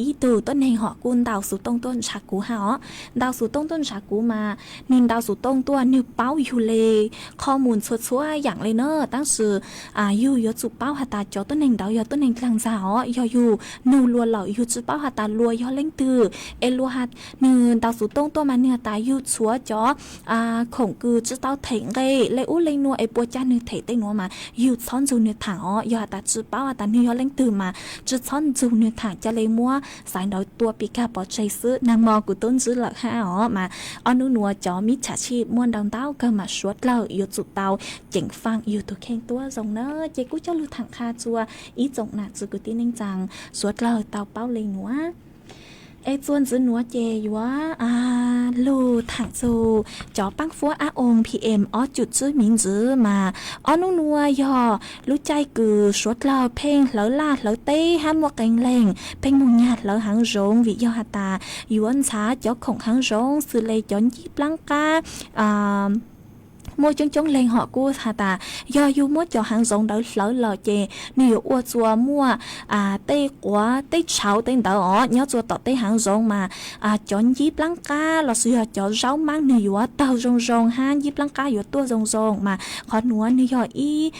ib tug tuab neeg hom kuj ntaus xuv tooj tuaj ntshav kuv hab os. Ntaus xuv tooj tuaj ntshav kuv mas nwg ntaus xuv tooj tuaj nwg paub yug le qhov mus txhua txhua yaam le na, tab sis yug yuav tsum paub has tas cov tuab neeg ntawd yog tuab neeg dlaag ntxag os. Yog yug nug luas lawm yug tsi paub has tas luas yog leej twg, es luas nwg ntaus xuv tooj tuaj mas nwg has tas yug txhuav cov khoom kws tsi tau them nqe le ub le nua es puas cag nwg them tej nuav mas yug txhob nrug nwg thaam os. Yog has tas tsi paub has tas nwg yog leej twg mas tsi txhob nrug nwg thaam, ca le muab xaiv ntawd tua pim kag pov tseg xwb. Naag mo kuv tub ntsib lawm hab os. Mas ob nub nuav cov mib txhav tshij muaj ntau ntau kawg mas suav dlawg yuav tsum tau ceev faam yug tug kheej tuab zoo na. Ces kuj coj lug thaam qha txua ib tsoom nam txiv kwv tij neej tsaa suav dlawg tau paub le nuav. Es txua ntxiv nuav ces yuav lug thaam txug cov paab fuab ab oo P M ob cum tsib miv ntxiv mas ob nub nuav yog lub caij kws suav dlawg pheej hlawv laj hlawv teb hab muaj qee leeg pheej moog nyag hlawv haav zoov vim yog has tas yuav ntxhav cov khoom haav zoov xws le cov ncib plaab qab. Muaj coob coob leeg hom kuj has tas yog yug muab cov haav zoov ntawd hlawv lawm ces nwg yuav ua txua muaj tej quav tej tshauv tej ntawd os nyob txua tom tej haav zoov mas cov ncib plaab qab lossis yog cov zaub maab nwg yuav tawg zoo zoo hab ncib plaab qab yuav tuaj zoo zoo mas qhov nuav nwg yog ib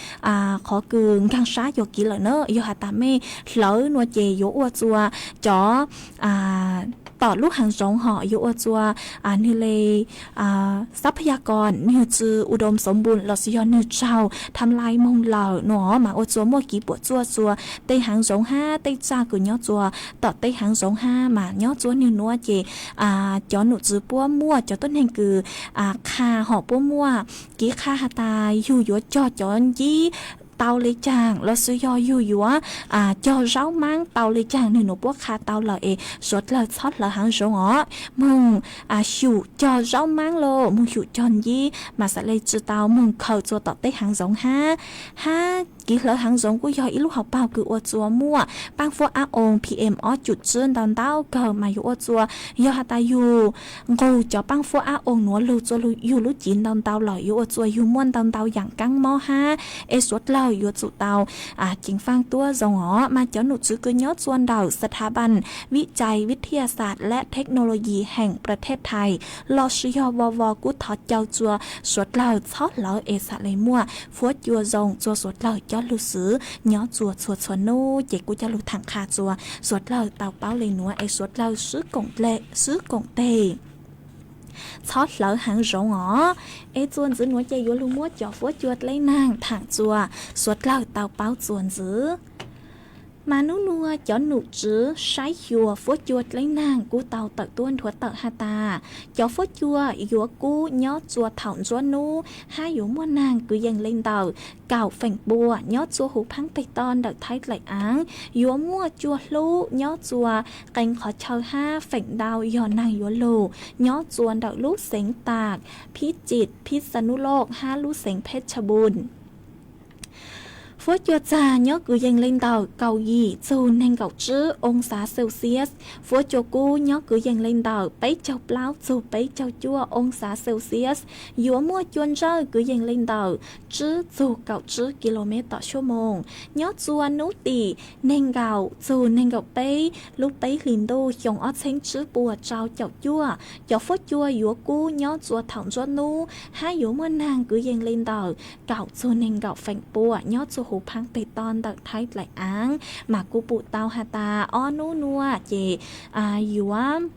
qhov kws nkaag sab yuav kiv lawm na. Yog has tas mej hlawv nuav ces yuav ua txua cov tom lub haav zoov hom yuav ua txua nwg le xab phab yaj koom nwg tsi u doom xoov npun lossis yog nwg tsaug tham lais moog lawm no mas ua txua muaj kiv puam txuaj txua tej haav zoov hab tej tsaj kws nyob txua tom tej haav zoov hab mas nyob txua nwg nuav ces cov num txwv puab muaj cov tuab neeg kws qha hom puab muaj kiv qha has tas yug yuav cog cov ncib tau le caag lossis yog yug yuav cog zaub maab tau le caag nwg nuav puab qha tau lawm es suav dlawg txhob hlawv haav zoov os. Moog xyum cog zaub maab los moog xyum cog ncib mas xaav le tsi tau moog khaws txua tom tej haav zoov hab. Hab kiv hlawv haav zoov kuj yog ib lub hauv paug kws ua txua muaj paab fuab ab oo P M ob cum tsib ntau ntau kawg mas yuav ua txua yog has tas yug nqug cov paab fuab ab oo nuav lug txua yug lub civ ntau ntau lawm yuav ua txua yug muaj ntau ntau yaam kaab mob hab es suav dlawg yuav tsum tau ceev faaj tuab zoo os. Mas cov num txwv kws nyob txua ntawm สถาบันวิจัยวิทยาศาสตร์และเทคโนโลยีแห่งประเทศไทย lossis yog vo vo kuj thov caw txua suav dlawg txhob hlawv es xaav le muaj fuab cua zoo txua suav dlawg coj lug xwv nyob txua txhua txhua nub ces kuj coj lug thaam qha txua suav dlawg tau paub le nuav es suav dlawg swb koom teg txhob hlawv heev zoov os. Es txuas ntxiv nuav ces yuav lug muab cov fuab cua dleb naag thaam txuas suav dlawg tau paub txuas ntxiv. Mas nub nua cov num tswv saib xyuas fuab cua dleb naag kuj tau tawm tuab nthuav tawm has tas, cov fuab cua yuav kub nyob txua thaum ntsuab nub hab yuav muaj naag kwv yees le ntawm kaum feem pua nyob txua huv phaab peg toj ntawm Thaib dlaim aav, yuav muaj cua hlub nyob txua qee qhov chaw hab feem ntau yog naag yuav lug nyob txua ntawm lub xeev Taag, Phib Cim, Phib Xa Nub Loj hab lub xeev Pheb Tsha Npum. Fuab cua txag nyob kwv yees le ntawm kaum yim txug neeg nkaum tsib oo xav Celsius. Fuab cua kub nyob kwv yees le ntawm peb caug plaub txug peb caug cuaj oo xav Celsius. Yuav muaj cua ntsawj kwv yees le ntawm tsib txug kaum tsib ki lo mev tom xuab moos nyob txua nub tim neeg nkaum txug neeg nkaum peb lub peb hlis ntuj xyoo ob txheeb tsib puas rau caum cuaj. Cov fuab cua yuav kub nyob txua thaum ntsuab nub hab yuav muaj naag kwv yees le ntawm kaum txug neeg nkaum feem pua nyob txua huv phaab peg toj ntawm Thaib dlaim aav. Mas kuj pum tau has tas ob nub nua ces yuav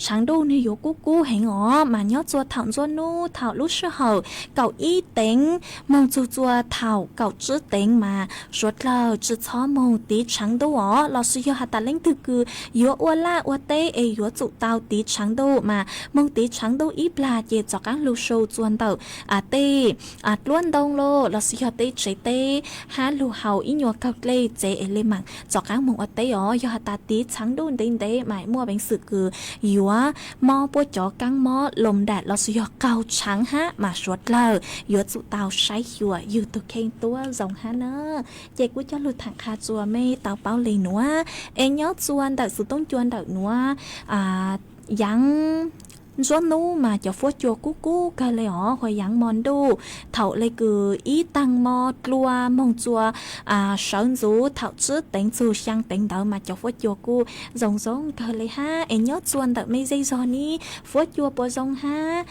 tshav ntuj nwg yuav kub kub heev os, mas nyob txua thaum ntsuab nub thaum lub sij hawm kaum ib teev moog txug txua thaum kaum tsib teev mas suav dlawg tsi txhob moog tiv tshav ntuj os. Lossis yog has tas leej twg kws yuav ua laj ua teb es yuav tsum tau tiv tshav ntuj mas moog tiv tshav ntuj ib plag ces rov qaab lug su txua ntawm tej dluab ntoo los lossis yog tej tsev teb hab lug haus ib nyuas kawg dlej tsev es le maam rov qaab moog ua teb os. Yog has tas tiv tshav ntuj ntev ntev mas muaj peev xwm kws yuav mob puab cov kaab mob loos dam lossis yog qaug tshaav hab mas suav dlawg yuav tsum tau saib xyuas yug tug kheej tuab zoo hab na. Ces kuj coj lug thaam qha txua mej tau paub le nuav, es nyob txua ntawm xuv toob cua ntawm nuav yaav ntsuab nub mas cov fuab cua kub kub kawg le os, hu yaav mo ntuj thaum le kws ib taag mo dlua moog txua sawv ntxuv thaum tsib teev txug xyaa teev ntawd mas cov fuab cua kuj zoo zoo kawg le hab. Es nyob txua ntawm mej zej zog ni, fuab cua puas zoo hab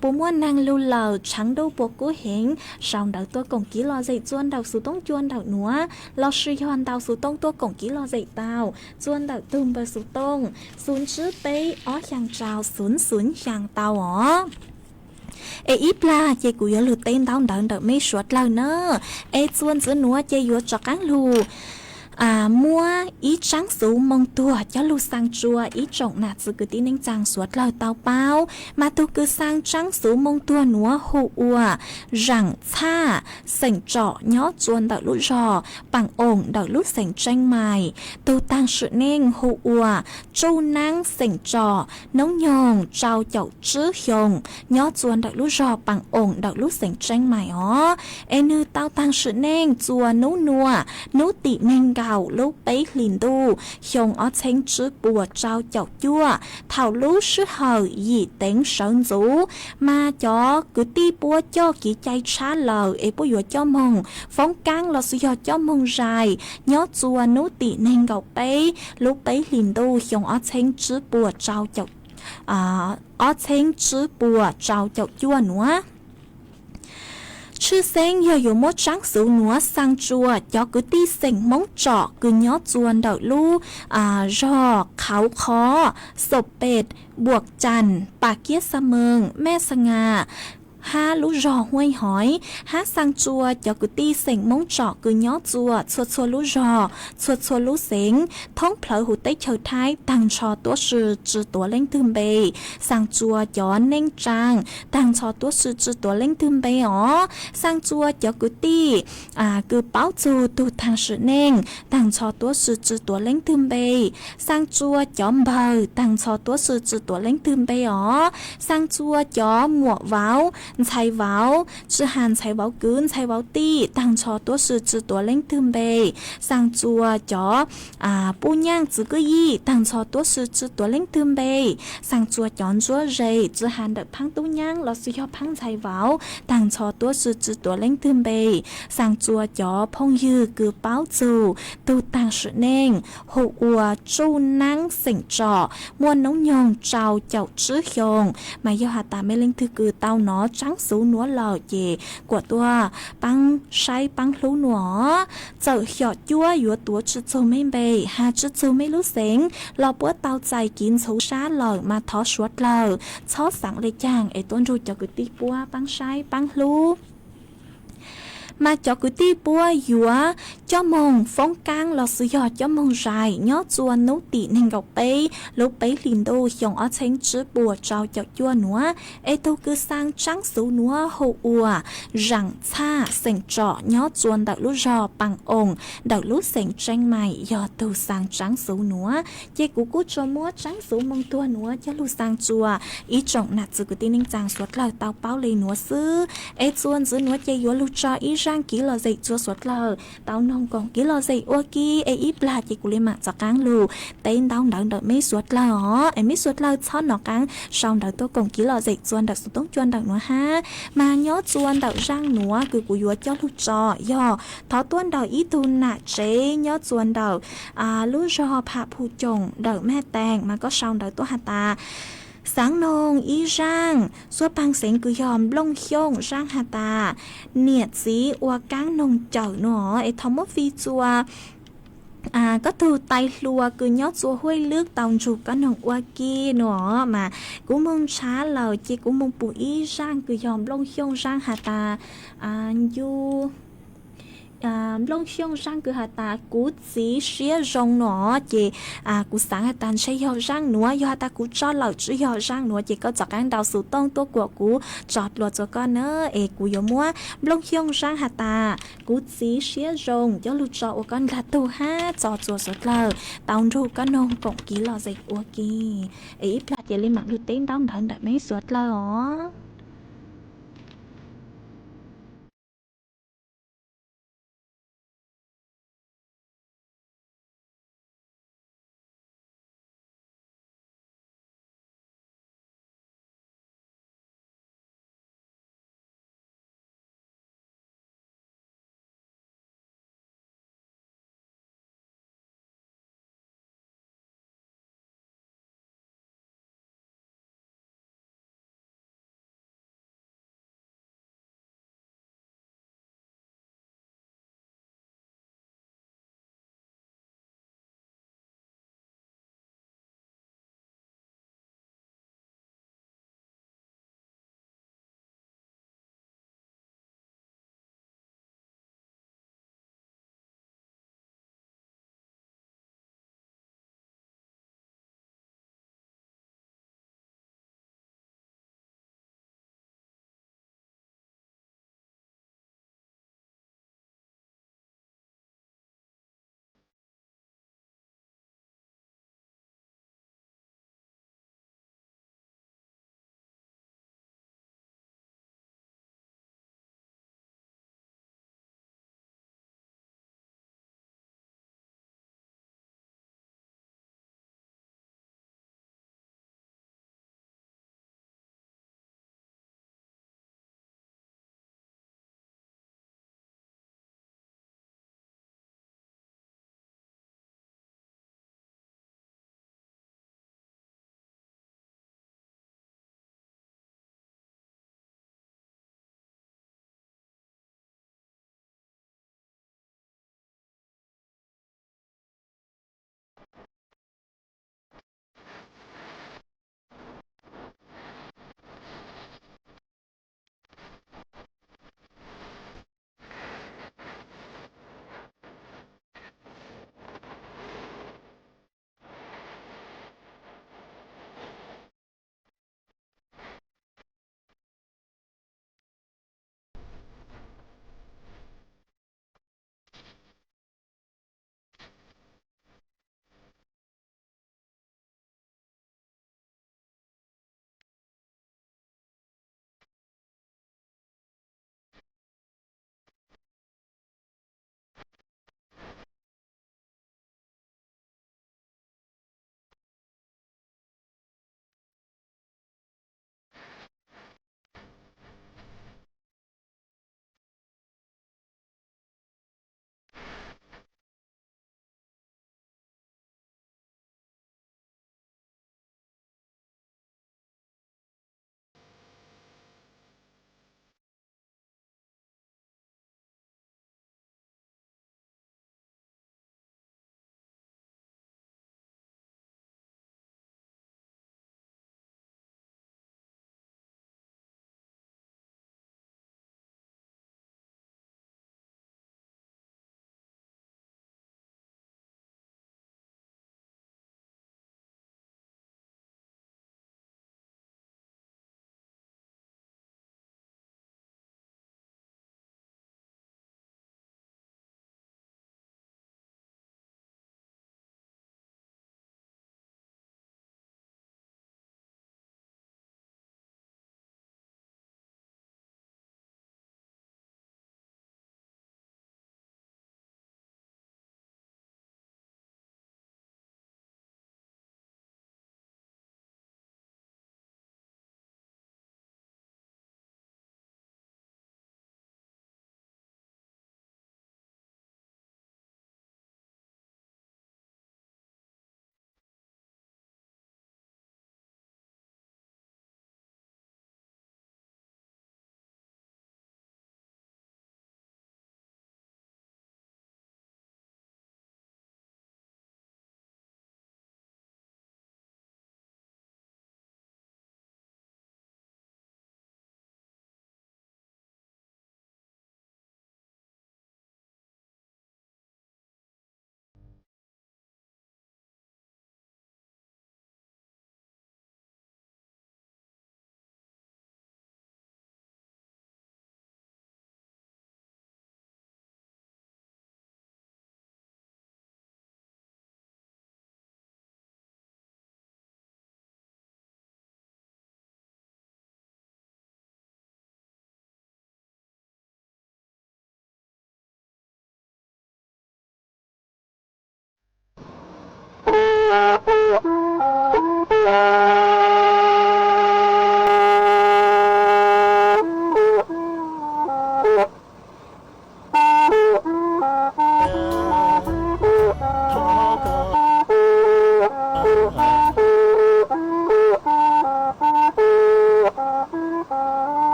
puas muaj naag lug lawm, tshav ntuj puas kub heev, sau ntawv tuaj koom kev lom zem txua ntawm xuv toob cua ntawm nuav lossis yog ntau xuv toob tuaj koom kev lom zem tau txua ntawm tug npawb xuv toob xoom tsib peb ob xyaa rau xoom xoom xyaa tau os. Es ib plag ces kuv yuav lug teb ntaub ntawv ntawm mej suav dlawg na. Es txua ntxiv nuav ces yuav rov qaab lug muab ib tsaab xuv moo tuag coj lug xaa tsua ib tsoom nam txiv kwv tij neej tsaa suav dlawg tau paub. Mas tug kws xaa tsaab xuv moo tuag nuav hu ua Zaam Txhaj, xeem Tsom, nyob txua ntawm lub zog Paam Oom ntawm lub xeev Tseeb Mais. Tug taag sim neej hu ua Tsuj Naab, xeem Tsom, noob nyoog rau caum tsib xyoos, nyob txua ntawm lub zog Paam Oom ntawm lub xeev Tseeb Mais os. Es nwg tau taag sim neej txua nub nua, nub tim neeg nkaum lub peb hlis ntuj xyoo ob txheeb tsib puas rau caum cuaj, thaum lub sij hawm yim teev sawv ntxuv. Mas cov kwv tij puab coj kev cai tshab lawm es puab yuav coj moog foob kaab lossis yog coj moog zais nyob txua nub tim neeg nkaum peb lub peb hlis ntuj xyoo ob txheeb tsib puas rau caum ob txheeb tsib puas rau caum cuaj nuav. Tshwj xeeb yog yuav muab tsaab xuv nuav xaa tsua cov kwv tij xeem Moob Tsom kws nyob txua ntawm lub zog Qhauv Qhov, Xom Pem, Npuam Caam, Pas Kiab Xa Mees, Mej Xa Nga, hab lub zog Huaj Hov, hab xaa tsua cov kwv tij xeem Moob Tsom kws nyob txua txhua txhua lub zog, txhua txhua lub xeev, thoob plhawv huv teb chaws Thaib taag nrho tuab si tsi tuav leej twg npe. Xaa tsua cov neej tsaa taag nrho tuab si tsi tuav leej twg npe os. Xaa tsua cov kwv tij kws paub txug tug taag sim neej taag nrho tuab si tsi tuav leej twg npe. Xaa tsua cov npawg taag nrho tuab si tsi tuav leej twg npe os. Xaa tsua cov muam vauv, ntxhais vauv, tsi has ntxhais vauv kwv ntxhais vauv tij taag nrho tuab si tsi tuav leej twg npe. Xaa tsua cov puj nyaaj txwv kwj yij taag nrho tuab si tsi tuav leej twg npe. Xaa tsua cov ntsuab ze tsi has ntawm phaab tub nyaab lossis yog phaab ntxhais vauv taag nrho tuab si tsi tuav leej twg npe. Xaa tsua cov phooj ywg kws paub txug tug taag sim neej hu ua Tsuj Naab, xeem Tsom, muaj noob nyoog rau caum tsib xyoos. Mas yog has tas mej leej twg kws tau nov tsaab xuv nuav lawm ces kuas tuaj paab saib paab hlub nuav. Txawm xyom cuab yuav tuav tsi txug mej npe has tsi txug mej lub xeev los puab tau txais kiv ntxhuv sab lawm mas thov suav dlawg txhob xaav le caag es tuab nrug cov kwv tij puab paab saib paab hlub. Mas cov kwv tij puab yuav coj moog foob kaab los xwb yog coj moog zais nyob txua nub tim neeg nkaum peb lub peb hlis ntuj xyoo ob txheeb tsib puas rau caum cuaj nuav, es tug kws xaa tsaab xuv nuav hu ua Zaam Txhaj xeem Tsom nyob txua ntawm lub zog Paas Oos ntawm lub xeev Tseeb Mais yog tug xaa tsaab xuv nuav. Ces kuv kuj tsuas muab tsaab xuv moog tuag nuav coj lug xaa txua ib tsoom nam txwv kwv tij neej tsaa suav dlawg tau paub le nuav xwb. Es txua ntxiv nuav ces yuav lug tso ib zaaj kiv lom zem txua suav dlawg tau noog koom kiv lom zem ua ke, es ib plag ces kuv le maam rov qaab lug teb ntaub ntawv ntawm meb suav dlawg os. Es meb suav dlawg txhob nov qaab sau ntawv tuaj koom kiv lom zem txua ntawm xuv toob cua ntawm nuav hab. Mas nyob txua ntawm zaaj nuav kws kuv yuav coj lug tso yog thov tuaj nrug ib tug nam tsev nyob txua ntawm lub zog Pham Phu Coom ntawm Maj Tees, mas koj sau ntawv tuaj has tas xaav noog ib zaaj xuab paag xeev kws yog Nplooj Xyooj, zaaj has tas niam txiv ua kaab noog cawm nuav, es thov muab fij txua koj tug tais hluas kws nyob txua Huaj Lwb tau nrug koj noog ua ke nuav. Mas kuv moog ntshaav lawm ces kuv moog pum ib zaaj kws yog Nplooj Xyooj, zaaj has tas ncu Nplooj Xyooj, zaaj kws has tas kuv txiv siab zoo nuav, ces kuv xaav has tas ntshe yog zaaj nuav, yog has tas kuv tso lawm tsi yog zaaj nuav ces koj rov qaab nrau xuv tooj tuaj kuam kuv tso dlua txua koj na. Es kuv yuav muab Nplooj Xyooj, zaaj has tas kuv txiv siab zoo coj lug tso ua koj nqag tug hab txo txua suav dlawg tau nrug koj noog koom kiv lom zem ua ke. Es ib plag ces le maam lug teb ntaub ntawv ntawm meb suav dlawg os.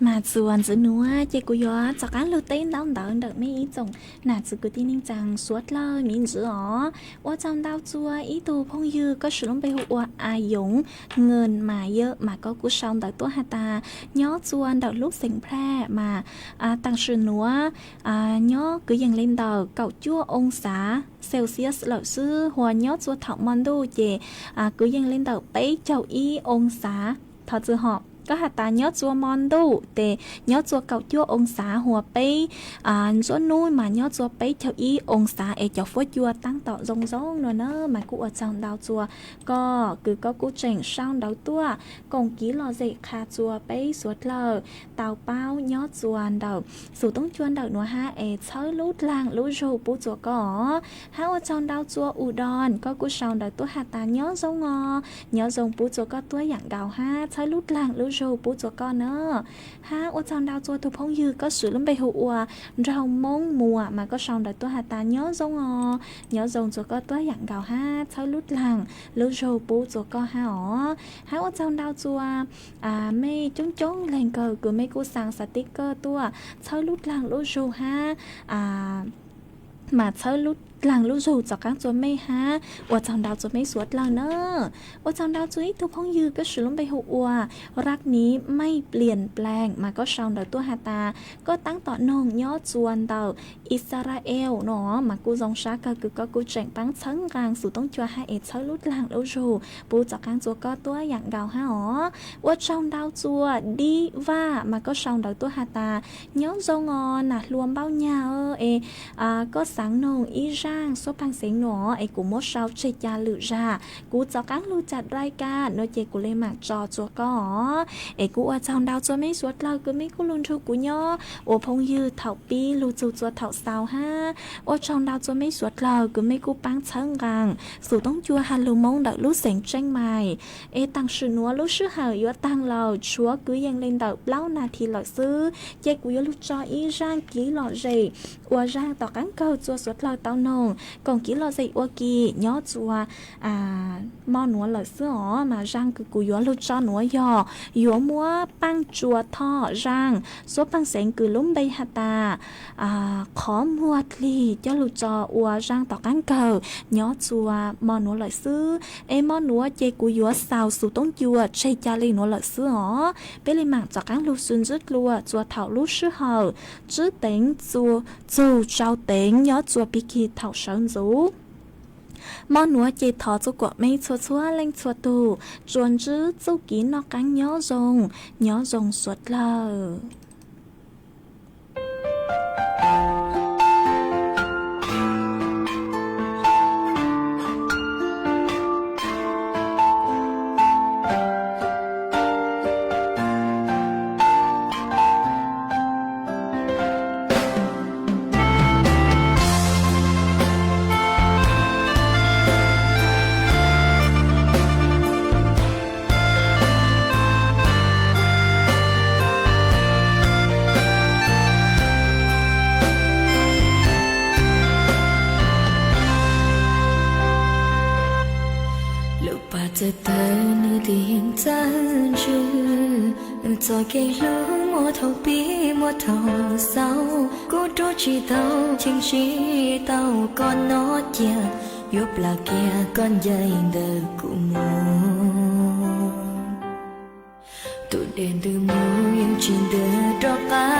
Mas txuas ntxiv nuav ces kuv yuav rov qaab lug teb ntaub ntawv ntawm mej ib tsoom nam txiv kwv tij neej tsaa suav dlawg miv ntxiv os. Ua tsaug ntau txug ib tug phooj ywg koj sim lub npe hu ua A Yoov Nkees mas yog mas koj kuj sau ntawv tuaj has tas nyob txuas ntawm lub xeev Nplaj mas taam sim nuav nyob kwv yees le ntawm kaum cuaj oo xav Celsius lawm xwb, hos nyob txuas thaum mo ntuj ces kwv yees le ntawm peb caug ib oo xav. Thov txwm hom, koj has tas nyob txuas mo ntuj tes nyob txuas kaum cuaj oo xav, hos peb ntxuav nub mas nyob txuas peb caug ib oo xav es cov fuab cua taab tom zoo zoo no na. Mas kuj ua tsaug ntau txuas koj kws koj kuj tseem sau ntawv tuaj koom kiv lom zem qha txuas peb suav dlawg tau paub nyob txuas ntawm xus toob cua ntawm nuav hab es txhawb lub dlaag lub zug pub txuas koj. Hab ua tsaug ntau txuas U Don, koj kuj sau ntawv tuaj has tas nyob zoo os, nyob zoo pub txuas koj tuab yaam nkaus hab txhawb lub dlaag lub zug pub txuas koj na. Hab ua tsaug ntau txuas tug phooj ywg koj sim lub npe hu ua Nraug Moob Muas mas koj sau ntawv tuaj has tas nyob zoo os, nyob zoo txuas koj tuab yaam nkaus hab txhawb lub dlaag lub zug pub txuas koj hab os. Hab ua tsaug ntau txuas mej coob coob leeg kawg kws mej kuj xaa xav tib kawg tuaj txhawb lub dlaag lub zug hab mas txhawb lub dlaag lub zug txog qaab txuas mej hab ua tsaug ntau txuas mej suav dlawg na. Ua tsaug ntau txuas ib tug phooj ywg koj sim lub npe hu ua Rak Niv Mej Plias Plaas mas koj sau ntawv tuaj has tas koj taab tom noog nyob txuas ntawm Israel no mas kuj zoo sab kawg kws koj kuj tseem paab txhawb nqaa xus toob cua hab es txhawb lub dlaag lub zug pub txog qaab txuas koj tuab yaam nkaus hab os. Ua tsaug ntau txuas Dib Vaj mas koj sau ntawv tuaj has tas nyob zoo os nam hluas npaub nyag es koj xaav noog ib zaaj suab paag xeev no es kuv muab sau tseg ca lwm zag, kuv txog qaab lug ca dai ka no ces kuv le maam tso txuas koj os. Es kuj ua tsaug ntau txuas mej suav dlawg kws mej kuj lug nrug kuv nyob ua phooj ywg thaum pib lug txug txuas thaum xaus hab ua tsaug ntau txuas mej suav dlawg kws mej kuj paab txhawb nqaa xus toob cua has lug Moob ntawm lub xeev Tseej Maim. Es taam sim nuav lub sij hawm yuav taag lawm, tshuav kwv yees le ntawm plaub nas this lawm xwb, ces kuv yuav lug tso ib zaaj kiv lom zem uas zaaj tom qaab kawg txuas suav dlawg tau noog koom kiv lom zem ua ke nyob txuas mo nuav lawm xwb os. Mas zaaj kws kuv yuav lug tso nuav yog yuav muab paaj tsuas thom zaaj suab paag xeev kws lub npe has tas qhov muag dlig coj lug tso ua zaaj tom qaab kawg nyob txuas mo nuav lawm xwb. Es mo nuav ces kuv yuav xaus xus toob cua tseg ca le nuav lawm xwb os. Peb le maam txog qaab lug xwb ntsib dlua txuas thaum lub sij hawm tsib teev txug tsau teev nyob txuas pig kig thaum sawv ntxuv. Mo nuav ces thov txug kuam mej txhua txhua leej txhua tug tsuas ntsib txuj kiv noj qaab nyob zoo, nyob zoo suav dlawg. Lub pas txawj tawg nws tig yeej txawj ntsws, txoj kev hlub muaj thaum pib muaj thaum xaus, kuv rub tsis tau cheem tsis tau koj noj cia, yuav plam kiag koj ncaim ntawm kuv mus. Tus dej ntws mus yeej tsis ntws rov qab